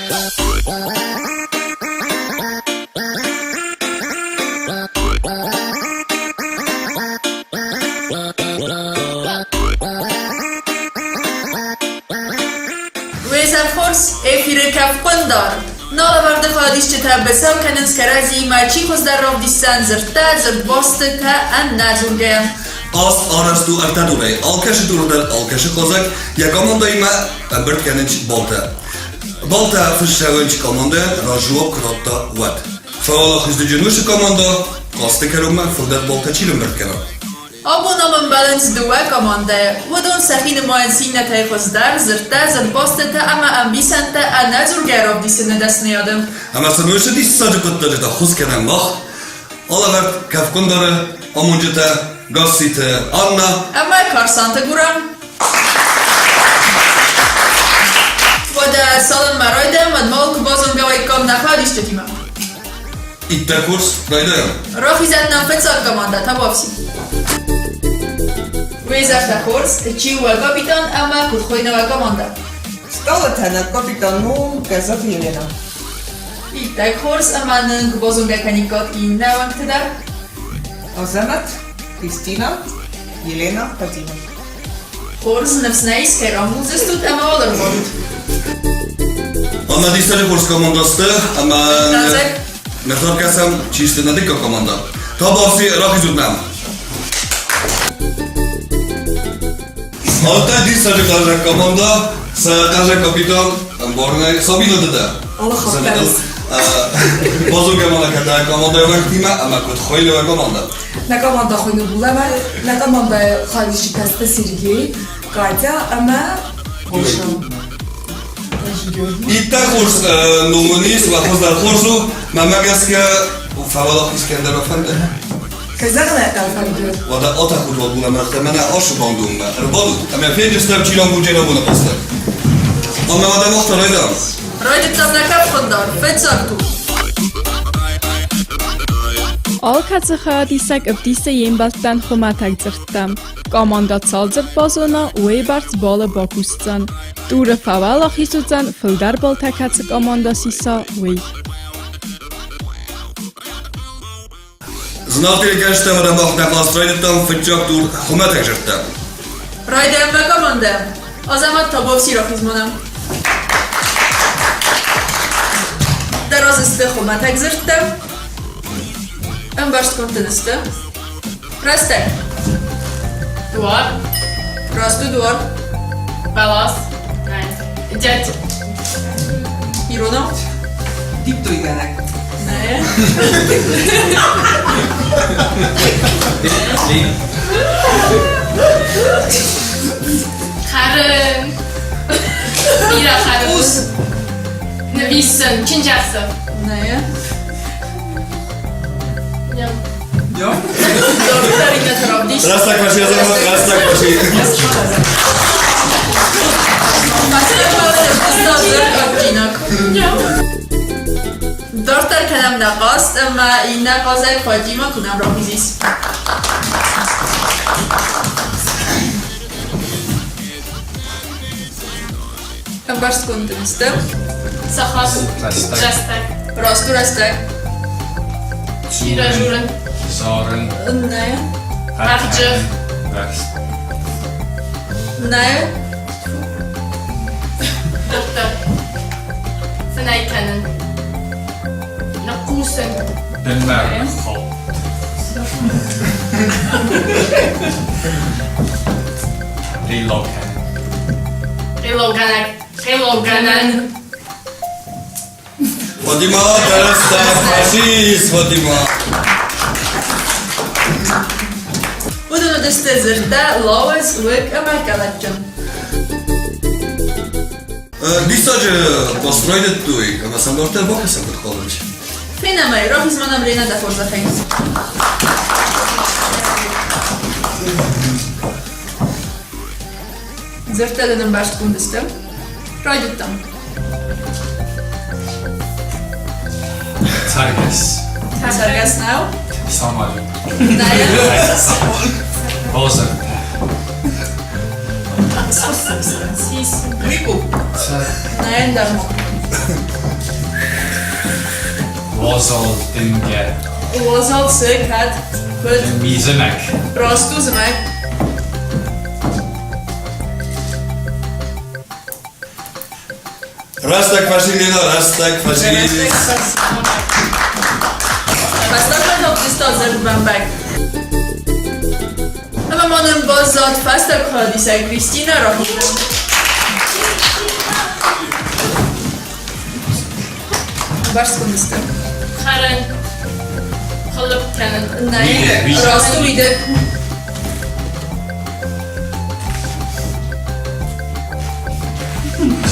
Уе хорз, эфиры кӕфхъуындар! Налӕвӕрды хайадисджытӕ быцӕу кӕнынц кӕрӕдзиимӕ, чи хуыздӕр равдисдзӕн дзырдтӕ, дзырдбостытӕ ӕнӕдзургӕйӕ. Хъазт арӕзт у ӕртӕ дурӕй. Алкӕцы дур дӕр алкӕцы хъазӕг йӕ командӕимӕ ӕмбырд кӕнынц балтӕ. Балтӕ фыссӕуынц командӕйӕн разжуап куы радта, уӕд. Фӕуӕлахиздыджын уыцы командӕ хъазты кӕронмӕ фылдӕр балтӕ чи рымбырд кӕна. Абон ам ӕмбӕлынц дыууӕ командӕйы. Уыдон сӕхи нымайынц иннӕтӕй хуыздӕр, дзырдтӕ, дзырдбостытӕ ӕмӕ ӕмбисӕндтӕ ӕнӕдзургӕ равдисыны дӕсныйады. Ӕмӕ сын уыцы диссаджы хъуыддаджы та ххуыс кӕнӕм мах, алӕвӕрд кӕфхъуындары амонджытӕ Гасситы Анна ӕмӕ Карсанты Гурам. Уӕдӕ цалынмӕ райдайӕм, уӕдмӕ уал куы базонгӕ уаиккам нӕ хайадисджытимӕ. Иттӕг хорз, райдайӕм. Рахизӕт нӕм фыццаг командӕ Табуафси. Уе зӕрдӕ хорз, чи у уӕ капитан ӕмӕ куыд хуыйны уӕ командӕ? Стъалытӕ нӕ капитан у Гӕззаты Елена. Иттӕг хорз ӕмӕ нын куы базонгӕ кӕниккат иннӕ уӕнгты дӕр. Азӕмӕт, Кристина, Елена, Фатима. Хорз, ныфс нӕ ис, кӕй рамбулдзыстут ӕмӕ уал ӕрбадут. Ӕмӕ диссаджы хорз командӕ сты, ӕмӕ нӕ кӕсӕм, чи сты нӕ дыккаг командӕ. Табуафси, рахизут нӕм. Алтӕ диссаджы хъазӕг командӕ, сӕ хъазӕг капитан ӕмбарынӕй Сабина дӕ. Базонгӕ ма нӕ кӕдӕ командӕйы уӕнгтимӕ ӕмӕ куыд хуыйны уӕ командӕ? Нӕ командӕ хуыйны Булӕмӕ, нӕ командӕйы хайадисджытӕ сты Сергей, Катя ӕмӕ Гоша. Иттӕг хорз ном уын ис, уӕ хуыздӕр хорз у. Мӕнмӕ гӕсгӕ фӕуӕлахиз кӕндӕр фӕнды. Кӕй зӕгъын ӕй фӕнды. Уӕдӕ атӕхут уӕ булӕмӕргътӕ мӕнӕ ашы бандонмӕ ӕрбадут ӕмӕ фенджыстӕм чи рамбулджы рабоны хъазты. Ӕмӕ уӕдӕ мах та райдайӕм. Райдыдтам нӕ кӕфхъуындар, фыццаг тур. Алкӕцы хайадисӕг ӕвдисы йе мбӕлттӕн хуымӕтӕг дзырдтӕ. Командӕ цал дзырд базона, уыйбӕрц балы бакусдзӕн. Туры фӕуӕлахиз уыдзӕн, фылдӕр баллтӕ кӕцы командӕ сиса, уый. Зынаргъ телекӕсджытӕ ӕмӕ мах нӕ хъазт райдыдтам фыццаг тур хуымӕтӕг зӕрдтӕ. Райдайӕм мӕ командӕ. Азӕмӕт Табовси рахизмонӕм. Дӕ разы сты хуымӕтӕг дзырдтӕ. Ӕмбӕрстгонд дын сты. Рӕстӕг. Дуар. Раст у дуар. Бӕлас. Дядь. Иронау? Диптойгӕнӕг. Нӕ. Хӕрын. Бирӕ хӕрын. Ус. Нывисын. Чынджӕхсӕв. Нӕ. Ja. Рӕстӕг фӕси, рӕстӕг фӕси. Дарддӕр кӕнӕм нӕ хъазт ӕмӕ иннӕ хъазӕг Фатимӕ куы нӕм рахизис. Ӕмбӕрстгонд дын сты? Сахат. Рӕстӕг. Раст у рӕстӕг. Сирӕжурын. Зарын. Нӕ. Ӕрджы. Нӕ. Дарддӕр. Фынӕй кӕнын. Ныхъхъусын. Бынмӕ. Хъилогӕнӕн. Хъилогӕнӕг. Хъилогӕнӕн. Фатима, дӕрӕстӕ, фашист, Фатима. Уыдон уыдысты дзырдтӕ лауыз, уыг ӕмӕ кӕлӕтджын. Диссаджы пост райдыдтой, ӕмӕ сӕм дарддӕр бакӕсӕм куыд хъавынц. Фенӕм ӕй, рахиз-ма нӕм Ленӕ дӕ хорзӕхӕй. Дзырдтӕ дын ӕмбӕрстгонд сты? Райдыдтам. Цӕргӕс. Цӕргӕс нӕу? Самолет. Нӕ. Базыртӕ. Сис. Нӕ, ӕндӕр. Уазал дымгӕ. Уазал цы, кӕд, куыд? Зымӕг. Раст у зымӕг. Рӕстӕг фӕсилина, рӕстӕг фӕсилина. Фӕстагмӕ равдыста дзырдбӕмбӕг. Ӕмӕ ма нын баззад фӕстаг хайадисӕг Кристина Рахимова. Бӕрцгонд сты. Хӕрын. Хъыллыпп кӕнын. Нӕй, раст у уидыг.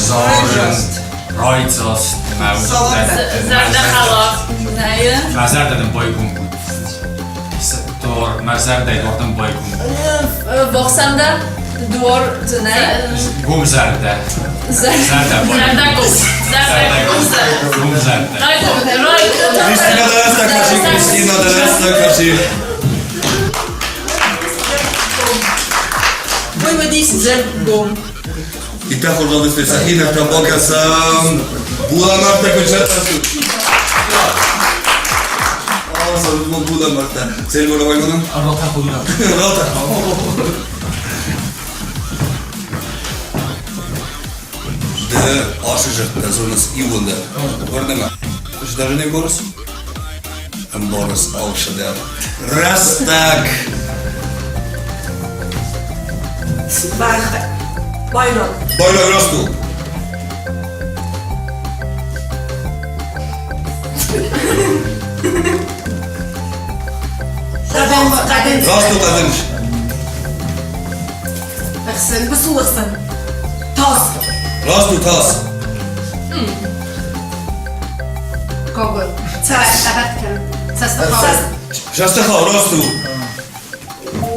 Зарын. Райдзаст. Мӕ Зӕрдӕхӕлар. Нӕй. Мӕ зӕрдӕ дын байгом код. Дор, мӕ зӕрдӕйы дуар дын байгом. Бохсанда дуар дзы нӕй. Гом зӕрдӕ. Зӕрдӕ байгом. Зӕрдӕгом. Зӕрдӕгом. Гом зӕрдӕ. Райгом. Райгом. Кристина дӕрӕстӕг фӕси, Кристина дӕрӕстӕг фӕси. Уый уыдис дзырд гом. Иттӕг хорз равдыстой сӕхи, ныр та бакӕсӕм булӕмӕргътӕ куыд сӕттӕ Булӕмӕргътӕ. Серго рауайгонам? Ротӕ. Ды ашы жыртты зоныс иууылдӕр. Уырны мӕ. Даже не ӕмбарыс? Ӕмбарыс алцыдӕр. Рӕстӕг! Байраг. Байраг раст у. Раст у хъӕдындз. Ӕхсӕн, бысулыхсӕн. Тас. Раст у тас. Кого? Шастахау, раст у.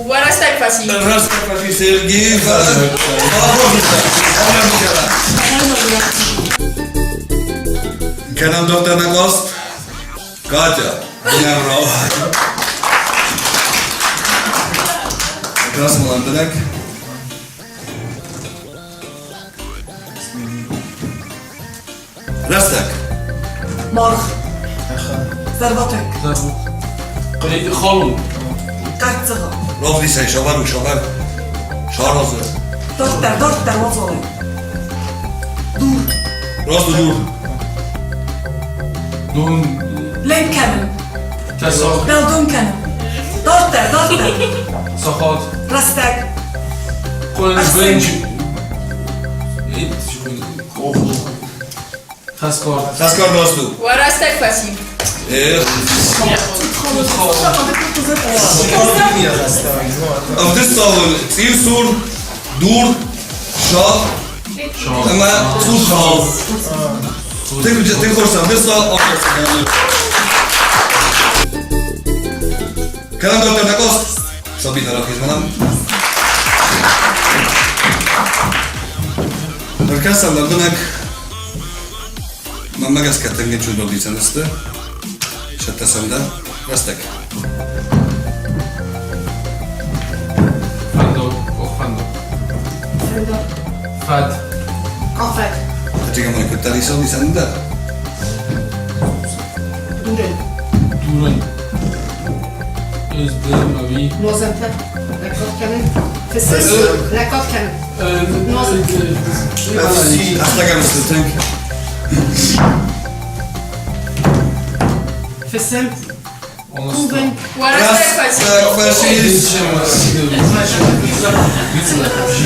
Уӕрӕстӕг фӕци. Рӕстӕг фӕци Сергей. Кӕнӕм дохтыр нӕ гост? Катя, нӕм рауай. Кӕс лӕмбынӕг. Рӕстӕг. Маргъ. Зӕрватыкк. Халон. Хъӕрццыгъа. Равдисай, сӕвӕр у, сӕвӕр. Саразы. Дарддӕр, дарддӕр уазалӕй. Дур. Раст у дур. Дон. Ленк кӕнын. Тӕссаг. Дӕлдон кӕнын. Дарддӕр, дарддӕр. Сахат. Рӕстӕг. Хъуын. Хӕсгар раст у. Уӕ рӕстӕг фӕци. Эх. Ӕвдыстауын цъиусур, дур, саг ӕмӕ цъусхал. Тынг хорз ӕвдыста Кӕнӕм дарддӕр нӕ къост. Сабина рахиз мӕнӕн. Ӕркӕсӕм лӕмбынӕг. Мӕнмӕ гӕсгӕ тынг ӕнцон равдисӕн сты. Сӕттӕ сӕм дӕ рӕстӕг. Фӕндаг, къухфӕндаг. Фӕд. Къафӕг. Таджига куыддӕр исӕн исӕн дӕр. Дурын. Дурын. Ыздым ӕви? Нозӕнтӕ. Лӕггад кӕнын. Фысыс. Лӕггад кӕнын. Ӕхтӕгӕм сты тынг. Фысым. Кувын. Уӕрӕсейаг фашист.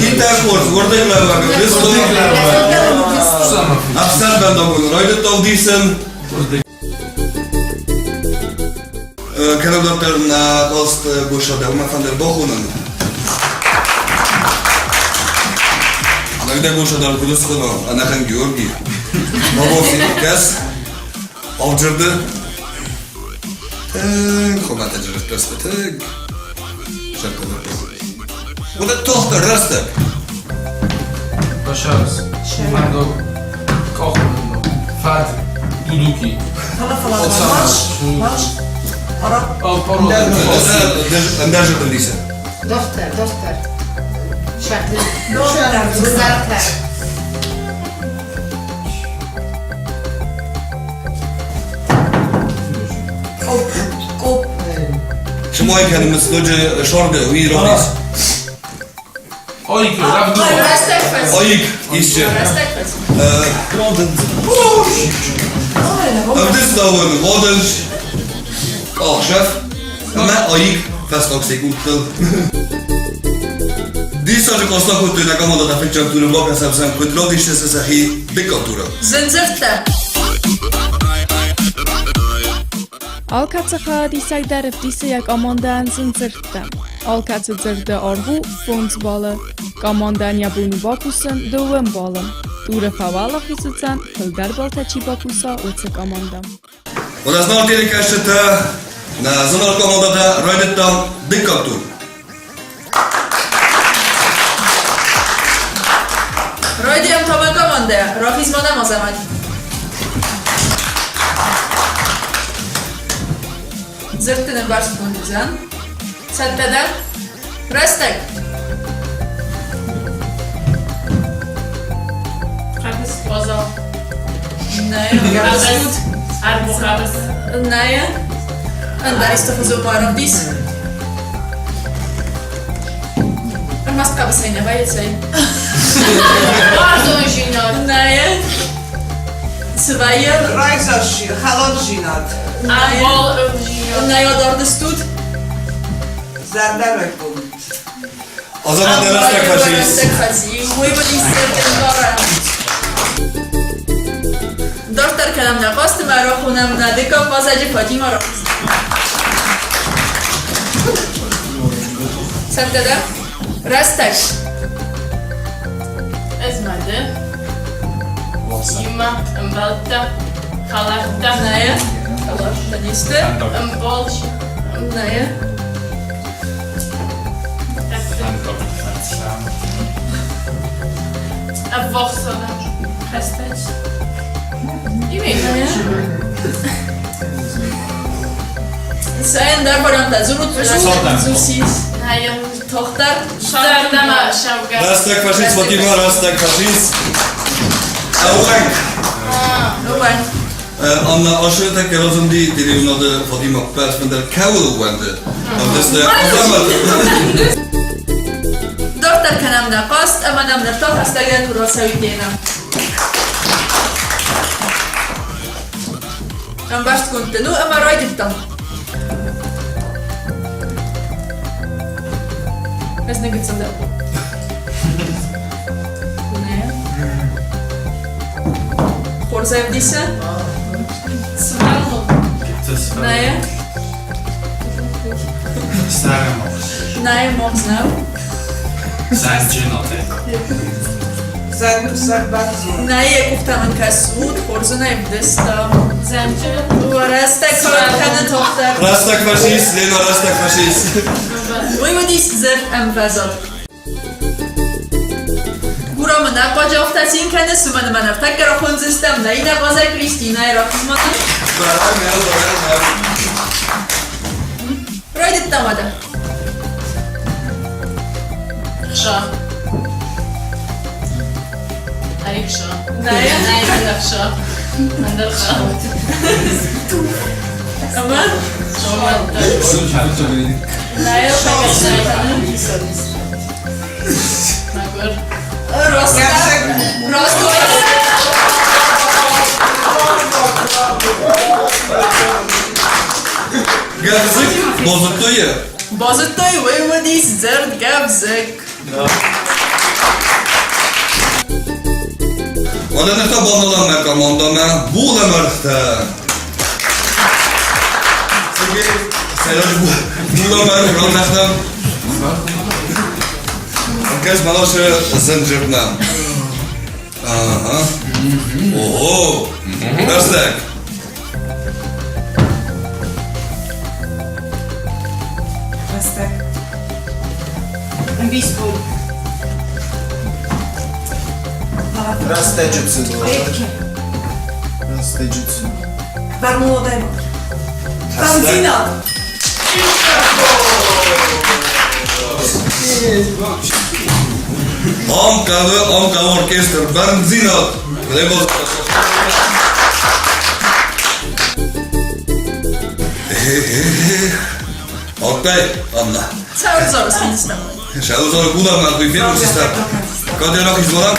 Иттӕг хорз, уырдыг лӕвӕрд Христо. Ӕфсӕнвӕндагон райдыдта ӕвдисын. Кӕнӕ дарддӕр нӕ хъазт Гоша дӕумӕ фӕндыр бахонын. Нагда Гоша дӕр куыд схона, ӕнӕхъӕн Георгий. Бабоси кӕс, Алджырды. Тынг хуымӕтӕджы рӕстӕг, тынг. Уыд тохты рӕстӕг. Башарс, Фӕндаг, къахвӕндаг, фӕд, дудуки. Марш, марш, ара. Ӕндӕр зӕрдыл исы. Дохтыр, дохтыр. Дохтыр. Зартӕ. Бай кӕнынц ноджы сарды, уый рахиз. Оик, равдума. Рӕстӕг фӕци. Оик, исчи. Рӕстӕг фӕци. Ӕвдыстауын водӕнч къахшӕф ӕмӕ аик фӕстаг секундтыл. Диссаджы къоста кодтой нӕ командӕтӕ фыццаг туры бакӕсӕм сӕм куыд равдисты сӕ сӕхи дыккаг туры. Зындзырдтӕ. Алкӕцы хайадисӕг дӕр ӕвдисы йӕ командӕйӕн зын дзырдтӕ. Алкӕцы дзырды аргъ у фондз баллы. Командӕйӕн йӕ бон у бакусын дыууӕ баллы. Туры фӕуӕлахиз уыдзӕн, фылдӕр баллтӕ чи бакуса, уыцы командӕ. У нас нал телекӕсджытӕ, нӕ зынаргъ командӕтӕ райдыдтам дыккаг тур. Райдайӕм та мӕ командӕ, рахиз ма нӕм Азӕмӕт. Дзырдты нывӕрстгонд уыдзӕн. Цӕттӕ дӕ? Рӕстӕг! Хъӕбыс уазал. Нӕ, Хъӕбыс. Ӕрбухъӕбыс. Нӕ. Ӕндӕр исты хуызы ма равдис. Ӕрмӕст хъӕбысӕй нӕ вӕййы, цӕй. Уарзондзинад. Нӕ. Цы вӕййы? Хӕлардзинад. Ӕмбалдзинад. Нӕ адард стут? Зӕрдӕрайгонд. Азамат рӕстӕг фӕцис. Рӕстӕг фӕци. Уый уыдис ӕмбарӕн. Дарддӕр кӕнӕм нӕ хъазтмӕ, рахонӕм нӕ дыккаг хъазӕджы Фатима Рахиз. Цӕттӕ дӕ? Рӕстӕг. Ӕз мады. Иумӕ ӕмбӕлттӕ, хӕлӕрттӕ. Нӕ. Хӕлӕрттӕ не сты. Ӕмбал. Нӕ. Ӕввахсадӕн хӕстӕг. Цӕй ӕндӕр варианттӕ дзурут, дзусис. Тохтар. Рӕстӕг фашист, Фатима, рӕстӕг фашист. Ӕууӕнк. Ӕууӕнк. Анна Ашыртӕккӕ разынди телеуынады Фатима Пӕсмендер кӕуыл ӕууӕнды. Дарддӕр кӕнӕм нӕ хъазт ӕмӕ нӕм ныр та хӕстӕгӕн рацӕуид Лена. Ӕмбӕрстгонд дын у ӕмӕ райдыдтам. Ӕз нӕ гыццыл лӕппу. Хорз ӕвдисы? Сывӕллон. Нӕ. Нӕ, мох нӕу. Нӕ, йӕ къухтӕм ын кӕсут, хорз ын ӕвдыста. Рӕстӕг кӕны тохтӕ. Рӕстӕг фашист, Лена, рӕстӕг фашист. Уый уыдис дзырд ӕмвӕзад. Гурамы нӕ хъуаджы афтӕ цин кӕны, цымӕ нымӕ ныртӕккӕ рахондзыстӕм нӕ иннӕ базӕй Кристинӕйы рахизмӕ. Райдыдтам уӕдӕ. Хша. Арикша. Нӕ. Нӕ, хша. Ӕндӕр хша. Ӕмӕ? Нӕ, Мӕгуыр. Рост. Рост. Гӕвзыкк базыдтой йӕ? Базыдтой, уый уыдис дзырд гӕвзыкк. Уӕдӕ ныр та бавналӕм нӕ командӕмӕ булӕмӕргътӕ. Сергей, сӕйраг булӕмӕргъ ранӕхтӕм. Кӕс бӕласы зынджырмӕ. Ага. Ого! Рӕстӕг. Рӕстӕг. Ӕмбисбон. Рӕстӕджы цыд. Рӕстӕджы цыд. Бӕрнон Бӕрндзинад. Ам хъӕуы, ам хъӕуы оркестр бӕрндзинад. Окей, Анна. Цӕудзорыс министр. Шаузор гулам на хуй систем. Каде рахиз балам?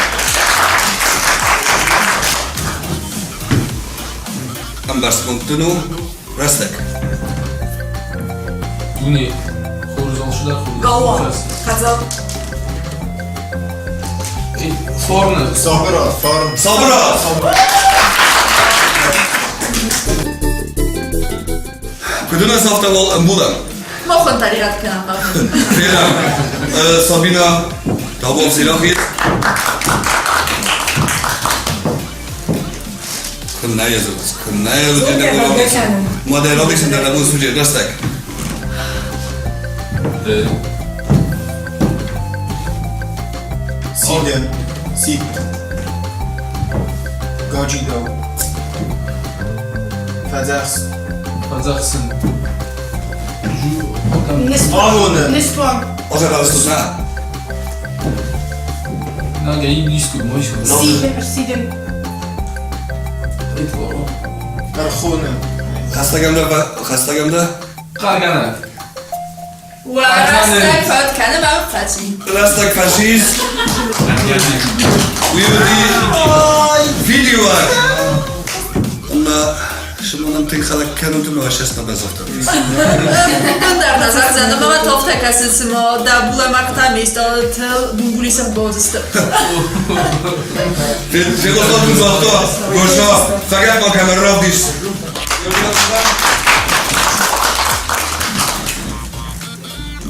Ӕмбӕрстгонд дын у рӕстӕг. Дуне хорз алчидӕр хорз. Галуан. Хӕдзар. Форны. Сабырад, фарн. Сабырад! Куыд уын афтӕ уал ӕмбулӕм? Мохон тӕригъӕд кӕнӕм. Фенӕм. Сабина, табон сирахит. Куыннӕ Мадӕ рабисын дӕр абон суджы рӕстӕг. Сиден, сид. Гаджидау. Фӕдзӕхст. Фӕдзӕхсын. Амоны. Ныстуан. Озӕрӕлстуз нӕ. Нагӕ близко, мой Сиден, сиден. Ӕрхоны. Хӕстӕгӕмдӕр, хӕстӕгӕмдӕр. Хъӕргӕнӕг. Уӕ рӕстӕг фӕд кӕны мӕ фӕци. Рӕстӕг фӕцис. Уый уыди видеоар. Ӕмӕ сымонӕн тынг хӕлӕг кӕнут ӕмӕ честно базофта. Ӕндӕр нӕ зӕгъдзӕн, ӕмӕ мӕ тофтӕ кӕсы, цыма дӕ булӕмӕргътӕ ме стъалытыл бунгули сӕмбӕлдысты. Фехъуыстон загъта, Гоша, фӕгӕпп ма кӕм ӕрравдис.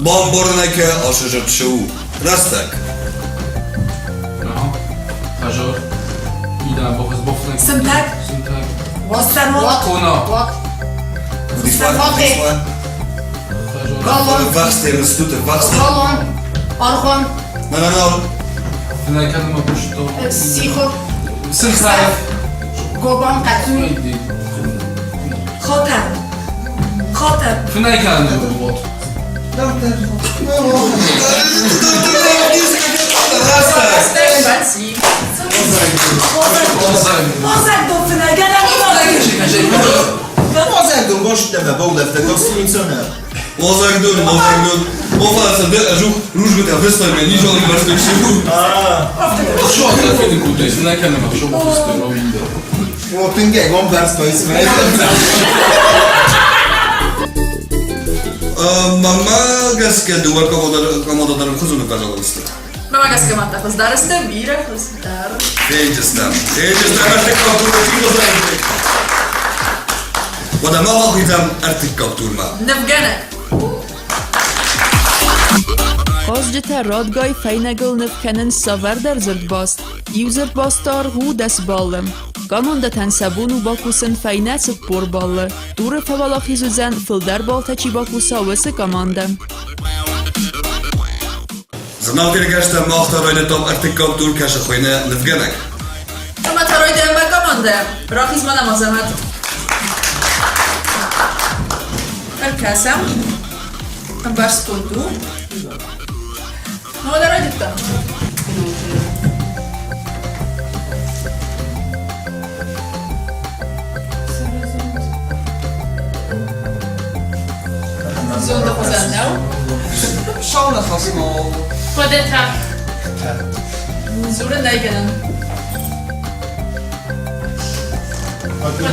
Бамбарынӕй асызырд шы у. Рӕстӕг. Aha. Хажор. Ida bochas bofnek. Сынтӕг. Сынтӕг. Уастӕн Кона. Хажор. Вахстер, стуте, вахстер. Галон. Аргон. На, на, на. Фынӕй кӕнынмӕ куысто. Сихор. Сынтӕг. Гобан къӕцул. Хотӕн. Хотӕн. Фынӕй кӕныны вот. Рӕстӕг. Рӕстӕг фӕци. Озӕг фынӕй кӕнӕм. Лозагдун, лозагдун. Офа, ды ӕзух ружгытӕ фыстой, ме ничего не бӕстой шиву. Шо, та фены кутай, фынӕй кӕнынмӕ шо бафыстой, ровинда. Мама гӕсгӕ дыууӕ команда дӕр ӕмхуызон ӕввӕзалысты. Мӕ гӕсгӕ ма та хуыздӕр сты, бирӕ хуыздӕр. Фенджыстӕм. Фенджыстӕм ӕртыккаг турмӕ чи баззайы. Уӕдӕ ма бахуыйтӕм ӕртыккаг турмӕ. Нывгӕнӕг. Хъазджытӕ радгай фӕйнӕгыл ныв кӕнынц цавӕрдӕр дзырдбаст. Иу дзырдбасты аргъ у 10 баллы. Командӕтӕн сӕ бон у бакусын фӕйнӕ 40 баллы. Туры фӕуӕлахиз уыдзӕн, фылдӕр баллтӕ чи бакуса, уыцы командӕ. Зынаргъ иргӕстӕ мах та райдыдтам ӕртыккаг тур кӕсы хуыйны нывгӕнӕг. Ӕмӕ та райдайӕм мӕ командӕ. Рахиз ма нӕм Азӕмӕт. Ӕркӕсӕм. Ӕмбӕрстгонд у. Ну, уӕдӕ райдыдтам. Зонды хуызӕн нӕу. Хъуыдытӕ. Дзурын нӕй гӕнӕн. Ноджы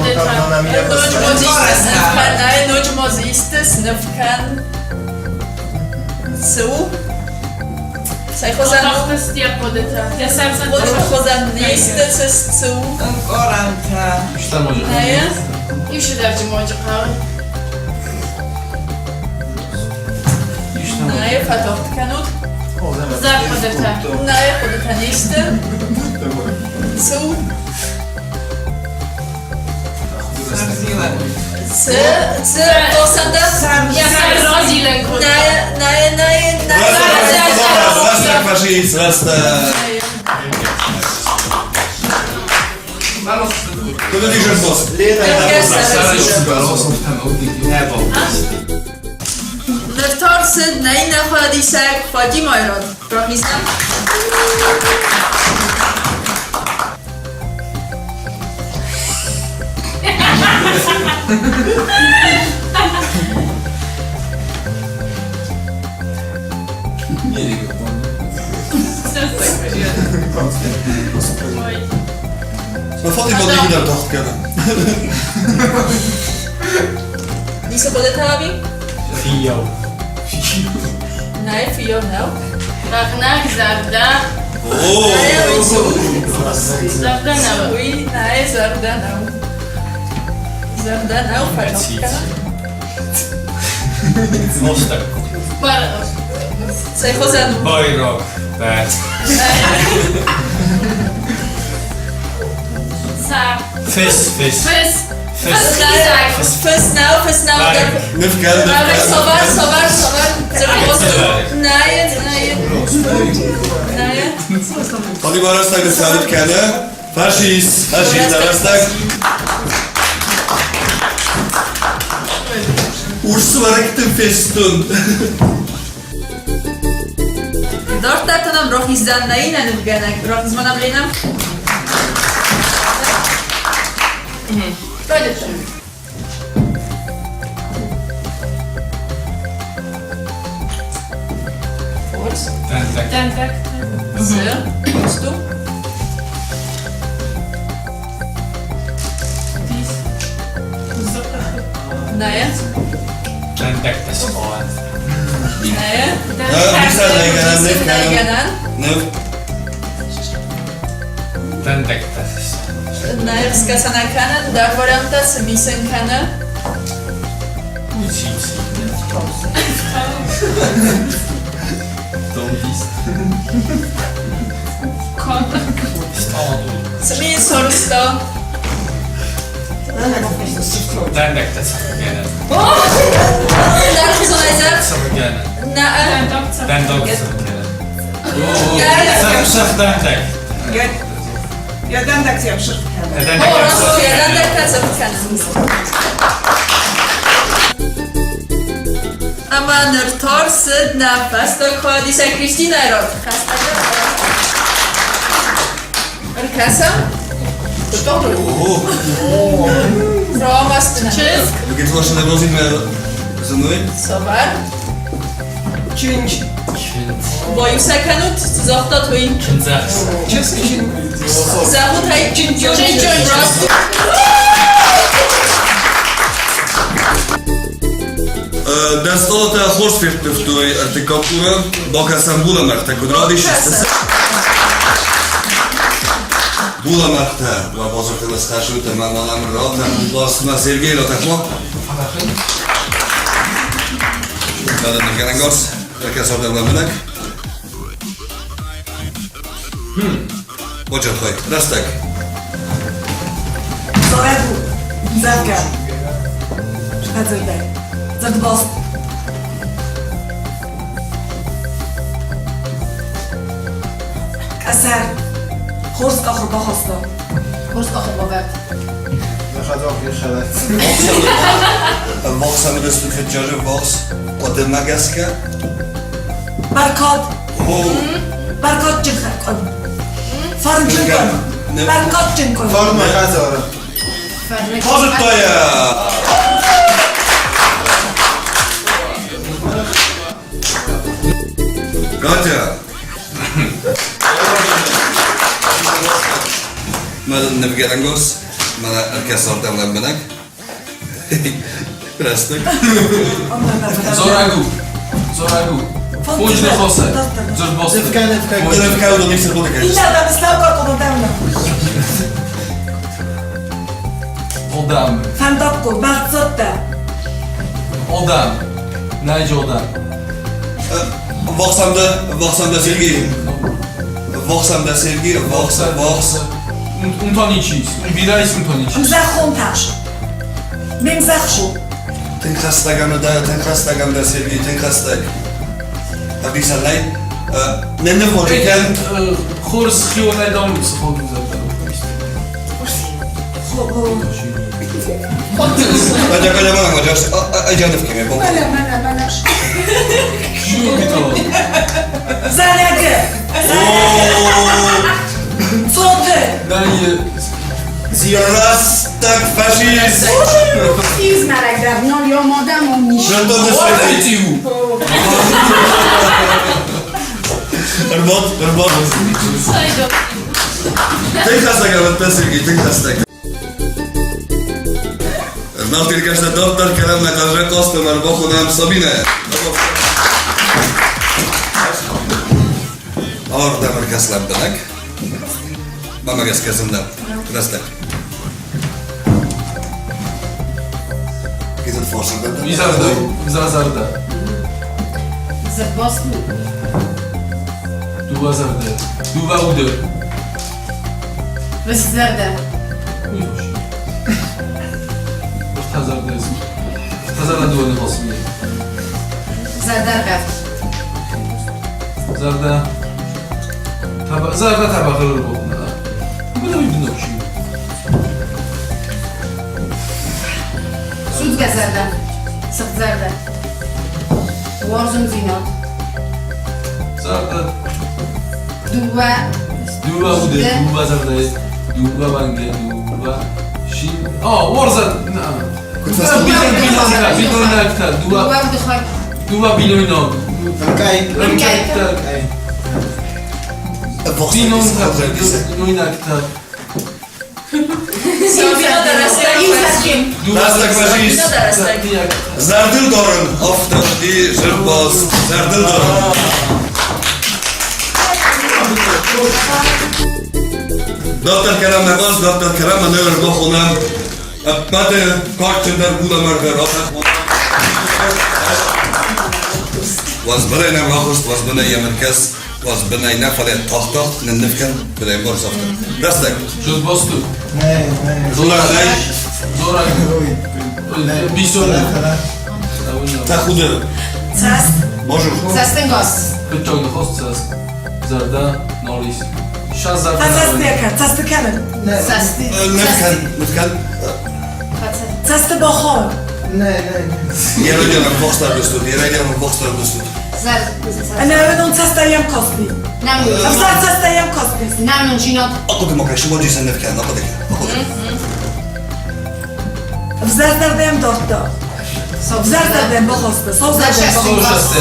ма дзы исты сныв кӕн, ӕй, ноджы ма дзы исты сныв кӕн. Цы у? Цӕй хуызӕн у? Тахтысты йӕ хъуыдытӕ. Йӕ сӕр Хъуыдыты хуызӕн не сты, цы цы у? Нӕй? Иу сидӕрджы моджы хъӕуы. Нӕй, фӕтагъд кӕнут. Зӕр хъуыдытӕ. Нӕй, хъуыдытӕ не сты. Цы у? Цы, цы, Осанда? Йӕ сӕр разилӕн кодта. Нӕй, нӕй, нӕй, нӕй. Рӕстӕг фӕцис, рӕстӕг. Куыд уыди зынбос? Ныр та рцыд нӕ иннӕ хайадисӕг Фатимайы рад. Рахизӕм. Фатима никуыдӕм тагъд кӕны. Ницы хъуыдытӕ ӕви? Фиййау. Нӕй, фиййау нӕу. Бӕгънӕг зӕрдӕ. Зӕрдӕ нӕу. Уый нӕй, зӕрдӕ нӕу. Зӕрдӕ нӕу, фӕлӕ. Most Бар... Цӕй хуызӕн у? Байраг. Бӕт. Сар. Фыс, фыс. Фыс. Фыс. Фыс. Фыс нӕу, фыс нӕу. Ныв кӕн, ныв кӕн. Совар, совар, совар. Нӕй, нӕй. Нӕй. Фатима рӕстӕг ныфсӕрд кӕны. Фашист, фашист, рӕстӕг. Урс уӕрыкты фестун. Дарддӕр та нӕм рахиздзӕн нӕ иннӕ нывгӕнӕг. Рахиз-ма нӕм, Ленӕ. Райдыдтам. Хорз. Дӕндаг. Дӕндаг. Цы? Сту? Дис. Нӕ. Дӕндӕгтӕ схъуад. Нӕ. Ныв Нӕ. Ныв. Дӕндӕгтӕ. Нӕ скӕсӕнӕ кӕнӕ, дӕр варианттӕ цы мисен кӕнӕ. Учись. Донтист. Стадо. Цы ми сорста? Дӕндӕгтӕ цӕхгӕнӕн. Дӕр хизонайзӕр? Цӕхгӕнӕн. Нӕ. Дӕндаг цӕхгӕнӕн. Цӕх дӕндаг. Я дӕндаг цӕхгӕнӕн. О, раст, я дӕндӕгтӕ цӕхгӕнӕн. Ӕмӕ ныр та рцыд нӕ фӕстаг хайадисӕг Кристинӕйы рад. Ӕркӕсӕм. Ромастына. Чызг. Цавӕр? Чинч. Баиу сӕ кӕнут, цы загътат, уый. Чындзӕхсӕв. Чызг. Зӕгъут ӕй. Чинчон. Чинчон. Раст. Дӕ стъолтӕ хорз ферттывтой ӕртыккаг туры. Бакӕсӕм булӕмӕргътӕ куыд радисынц. Булӕмӕргътӕ уӕ базыртыл схӕссут ӕмӕ мӕнӕн ратӕм басмӕ Сергей ратӕхма. Ныргӕнӕнгас, ӕркӕсӕм лӕмбынӕг. Бочатхай, рӕстӕг. Зарӕг у, зӕгъгӕ. Хӕдзӕрдӕй. Дзырдбаст. Къӕсӕр. Хорз къахыл бахаста. Хорз къахыл бавӕрд. Вахс ӕмӕ фыджджаджы вахс хъуыдымӕ гӕсгӕ. Бӕркад. Бӕркадджын хӕркъуын. Фӕрнджын кӕн. Бӕркадджын кӕн. Фарны хӕдзары. Базыдта йӕ! Катя! Мӕ нывгӕнӕнгос, мӕнӕ ӕркӕсардӕм лӕмбынӕг. Рӕстӕг. Зораг у. Зораг у. Фонджны хосы. Дзырдбосты. Нывкӕ, нывкӕ. Нывкӕ уыдон ницы хъуыды кӕныс. Иннӕ славка къуырдӕмна. Одам. Фӕндаггон, бӕлццӕттӕ. Одам. Найджи одам. Вахсамда, Вахсамда Сергей. Вахсамда Сергей, Вахса, Вахс. Унтоничис. Бирӕ ис унтоничис. Мзӕххон тас. Ме мзӕххон. Тынг хӕстӕг ӕмӕ дӕ, тынг хӕстӕг ӕмӕ дӕ, Сергей, тынг хӕстӕг. Ӕвдисӕн нӕй. Нӕ ныводжы кӕн. Хорз хионӕй дам цы фӕуыдзӕн? Зарӕгы. Цоты. Рӕстӕг фашист! Ӕрбад, ӕрбад. Тынг хӕстӕг ӕвӕрдта Сергей, тынг хӕстӕг. Нал дарддӕр кӕнӕм нӕ хъазӕн ӕрбахонӕм Сабинӕ. Ардӕм ӕркӕс лӕмбынӕг. Мамӕ гӕсгӕ зындӕр. Рӕстӕг. Кизет форсырдӕм. Изӕрдӕ, зӕрдӕ. Зӕрдбасту. Дыууӕ зӕрдӕ. Дыууӕ уды. Рыстзӕрдӕ. Ӕртӕ зӕрдӕ. Ӕртӕ зӕрдӕ дыууӕ ныхасы. Зӕрдӕргӕвд. Зӕрдӕ. Зӕрдӕ тӕбӕгъы рбохна. Куыд уый быночи? Судзгӕ зӕрдӕ. Сыгъдзӕрдӕ. Уарзондзинад. Зӕрдӕ. Дыууӕ. Дыууӕ уды, дыууӕ зӕрдӕйы, дыууӕ ванге, дыууӕ шин. О, уарзӕн. Куыд фӕстӕмӕ? Бинойнӕгтӕ, дыууӕ. Дыууӕ удыхай. Дыууӕ бинойнаг. Ӕмкъай. Ӕмкъӕйттӕ. Бинонтӕ, бинойнӕгтӕ. Рӕстӕг фӕзис. Зӕрдыл дарын, афтӕ зырдбас, зӕрдыл дарын. Дарддӕр кӕнӕм нӕ хъазт, дарддӕр кӕнӕм нӕ ӕрбахонӕм ӕппӕты кадджындӕр булӕмӕргъы рахонӕм. Уӕзбынӕй нӕм рахызт, уӕзбынӕй йӕм ӕркӕс, уӕзбынӕй нӕ, фӕлӕ тагъд-тагъд нынныв кӕн, куыд ӕй ӕмбарыс, афтӕ. Рӕстӕг. Зылбасту. Золар нӕй. Зорай. Бисон. Тӕхуды. Цӕст. Можешь. Цӕстӕнгас. Фыццаг ныхас цӕст. Зӕрдӕ нал ис. Сӕ зӕрдӕ. Цӕстӕ цӕсты кӕнын. Цӕсты. Ныв кӕн, ныв кӕн. Цӕсты бахон. Йӕ райдианӕн бахстар быстут, йӕ райдианӕн бахстар быстут. Ӕнӕуынон цӕстӕйӕм кости. Ӕвзӕр цӕстӕйӕм кости. Нӕмынджинад. Ахъуыды ма кӕн, сымаджы ныв кӕн, ахъуыды кӕн, ахъуыды кӕн. Ӕвзӕр зӕрдӕйӕм дардта. Ӕвзӕр зӕрдӕйӕм бахаста. Сау зӕрдӕйӕм бахаста.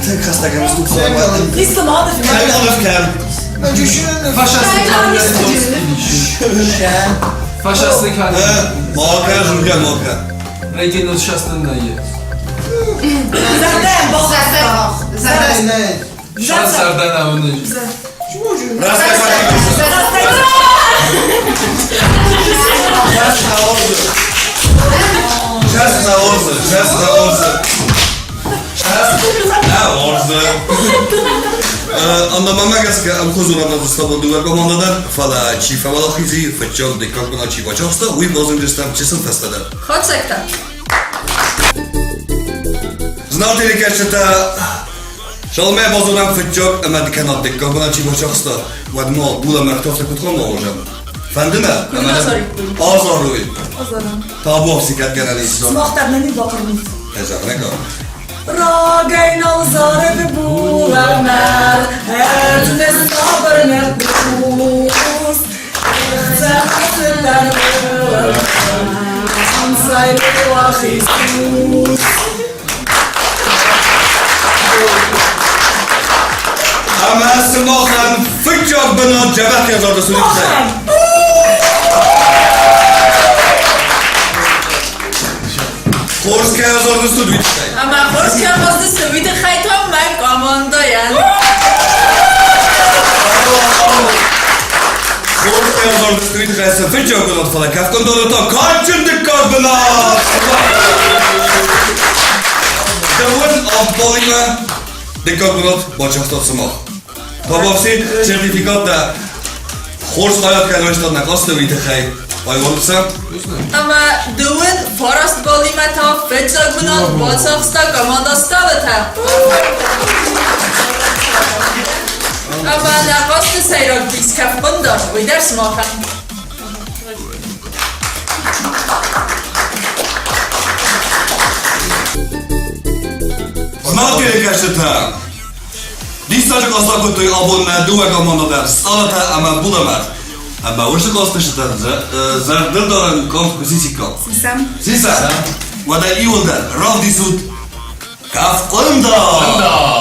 Тынг хӕстӕг ӕмыстут. Ницы ма ныв кӕн. Ныв кӕн. Ма кӕн, зургӕ ма кӕн. Зӕрдӕйӕм бахаста. Рӕстӕг Час на орзы, час на орзы. Час на орзы. Андамамӕ гӕсгӕ ӕмхуызон ӕвзӕрстабон дыууӕ командӕ дӕр, фӕлӕ чи фӕуӕлахиз и, фыццаг дыккаг бынат чи бацахста, уый базондзыстӕм чысыл фӕстӕдӕр. Хатдзӕгтӕ. Знаг телекӕсджытӕ Шалмӕ базонӕм фыццаг ӕмӕ кӕнӕ дыккаг бынат чи бацахста, уӕд ма булӕмӕргътӕ афтӕ куыд хъуамӕ уазӕм? Фӕнды нӕ? Ӕмӕ азарой. Табуафси кӕд гӕнӕн ис. Сымах дӕр нӕ не бахъырнут. Ӕзӕгънӕг. Рагӕй нал зарыд булӕмӕргъ, ӕрдзы сабыр ныхъхъус. Цӕхӕцыдӕр ӕнцай Иисус. Ӕмӕ сымахӕн фыццаг бынат дзӕбӕх ӕвзарды суриттӕй. Хорз кӕй ӕвзардыстут, уый тыххӕй. Ӕмӕ хорз кӕй ӕвзардыстут, уый тыххӕй та мӕ командӕйӕн. Хорз кӕй ӕвзардыстут, уый тыххӕй цы фыццаг бынат, фӕлӕ кӕфхъуындоны та кадджын дыккаг бынат! Дыууын авд баллимӕ дыккаг бынат бацахстат сымах. Табуафси сертификаттӕ хорз хайад кӕй райстат нӕ хъазты, уый тыххӕй айуарут сӕ. Ӕмӕ дыууын фараст баллимӕ та фыццаг бынат бацахста командӕ Сталытӕ. Ӕмӕ нӕ хъазты сӕйраг приз кӕфхъуындар, уый дӕр сымахӕн. Знаг телекӕсджытӕ! Диссаджы класс акодтой абон нӕ дыууӕ командӕ дӕр Стъалытӕ ӕмӕ Булӕмӕргъ. Ӕмӕ уыцы классфысджытӕн зӕрдылдарӕн къам сисиккам. Сисӕм. Сисӕм. Уӕдӕ иуылдӕр равдисут Кӕфхъуындар!